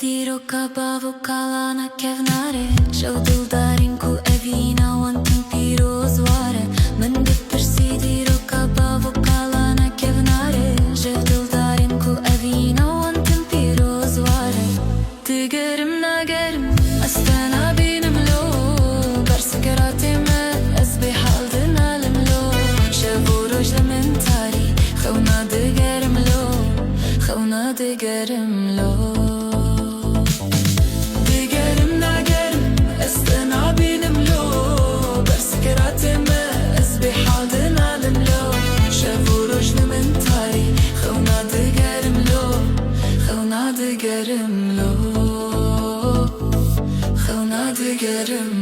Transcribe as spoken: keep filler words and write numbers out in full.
Dîroka bav û kalana kevnare, ji ew dildarên ku evîna wan tim pîroz ware. Min dipirsî dîroka bav û kalana kevnare, ji ew dildarên ku evîna wan tim pîroz ware. Digerim nagerim, ez te nabînim lo, ber sikeratê me, ez bêhal dinalim lo. Şev û roj li min tarî, xewna digerim lo, xewna digerim lo. Digerim nagerim, ez te nabînim lo, ber sikeratê me, ez bêhal dinalim lo. Şev û roj li min tarî, xewna digerim lo, xewna digerim lo, xewna digerim